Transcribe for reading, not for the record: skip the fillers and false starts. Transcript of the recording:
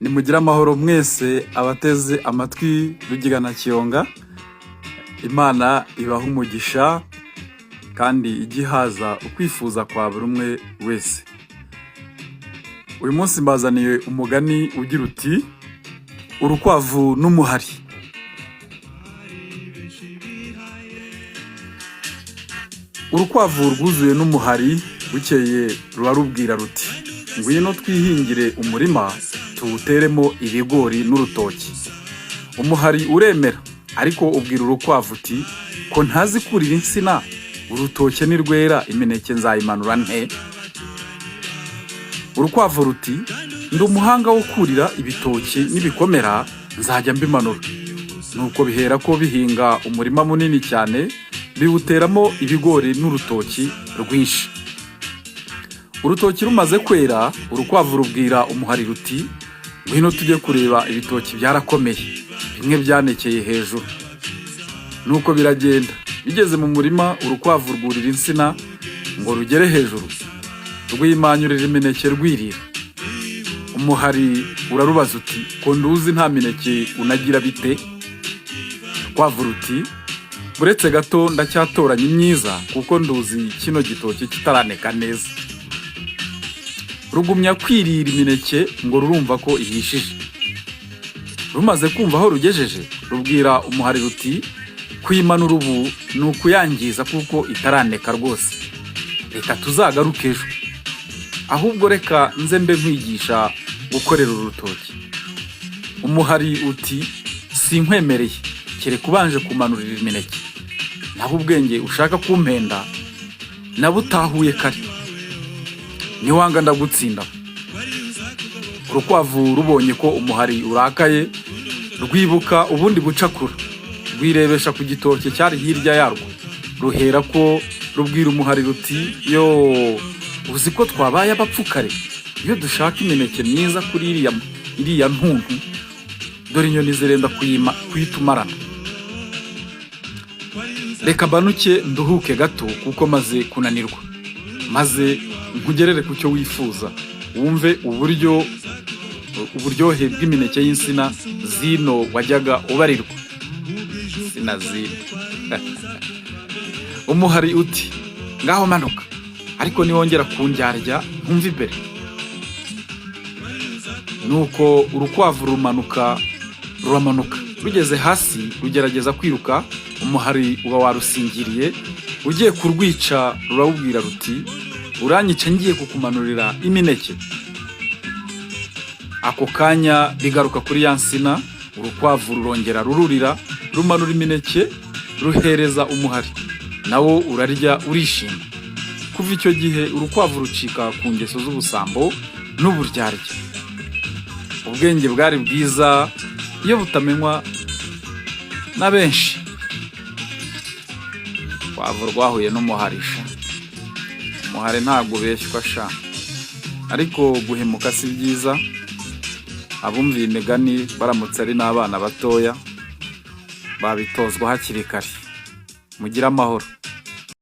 Nimugire amahoro mwese abateze amatwi Rugiga na Kiyonga. Imana ibaha umugisha kandi ijye ihaza ukwifuza kwa buri umwe wese. Uyu munsi mbazaniye umugani ugira uti: "Urukwavu n'umuhari." Urukwavu rwuzuye n'umuhari, bukeye rurarubwira ruti: "Ngwino twihingire umurima, tuwuteremo ibigori n'urutoki." Umuhari uremera, ariko ubwira urukwavu uti: "Ko ntazi kurira insina, urutoke nirwera imineke nzayimanura nte?" Urukwavu ruti: "Ndi umuhanga wo kurira ibitoki n'ibikomera, nzajya mbimanura." Nuko bihera ko bihinga umurima munini cyane, biwuteramo ibigori n'urutoki rwinshi. Urutoki rumaze kwera, urukwavu rubwira umuhari ruti: "Ngwino tujye kureba, ibitoki byarakomeye, bimwe byanekeye hejuru." Nuko biragenda. Bigeze mu murima, urukwavu rwurira insina ngo rugere hejuru, rwimanyurira imineke rwirira. Umuhari urarubaza uti: "Ko nduzi nta mineke unagira, bite?" Urukwavu ruti: "Buretse gato, ndacyatoranya imyiza, kuko nduzi kino gitoki kitaraneka neza." Rugumya kwirira imineke ngo rurumva ko ihishije. Rumaze kumva aho rugejeje, rubwira umuhari ruti: "Kuyimanura ubu ni ukuyangiza, kuko itaraneka rwose. Reka tuzagaruke ejo. Ahubwo reka nze mbe nkwigisha gukorera urutoki." Umuhari uti: "Sinkwemereye, kereka ubanje kumanurira imineke. Naho ubwenge ushaka kumpenda nabutahuye kare, niwanga ndagutsinda." Urukwavu rubonye ko umuhari urakaye, rwibuka ubundi bucakura, rwirebesha ku gitoki cyari hirya yarwo, ruhera ko rubwira umuhari ruti: "Yo, uzi ko twabaye abapfu kare iyo dushaka imineke myiza kuri iriya ntuntu? Dore inyoni zirenda kuyitumarana. Reka mbanuke nduhuke gato, kuko maze kunanirwa, maze nkugerere ku cyo wifuza, wumve uburyo uburyohe bw'imineke y'insina zino wajyaga ubarirwa insina zino." Umuhari uti: "Ngaho manuka, ariko niwongera kundyarya ntumva imbere." Nuko urukwavu rumanuka, ruramanuka, rugeze hasi rugerageza kwiruka, umuhari uba warusingiriye ugiye kurwica. Rurawubwira ruti: "Uranyica ngiye kukumanurira imineke?" Ako kanya bigaruka kuri ya nsina, urukwavu rurongera rururira, rumanura imineke, ruhereza umuhari, nawo urarya urishima. Kuva icyo gihe urukwavu rucika ku ngeso z'ubusambo n'uburyarya. Ubwenge bwari bwiza iyo butamenywa na benshi. Urukwavu rwahuye n'umuharisha. Umuhari ntabwo ubeshywa sha, ariko guhemuka si byiza. Abumviye imigani, baramutse ari n'abana batoya, babitozwa hakiri kare. Mugire amahoro.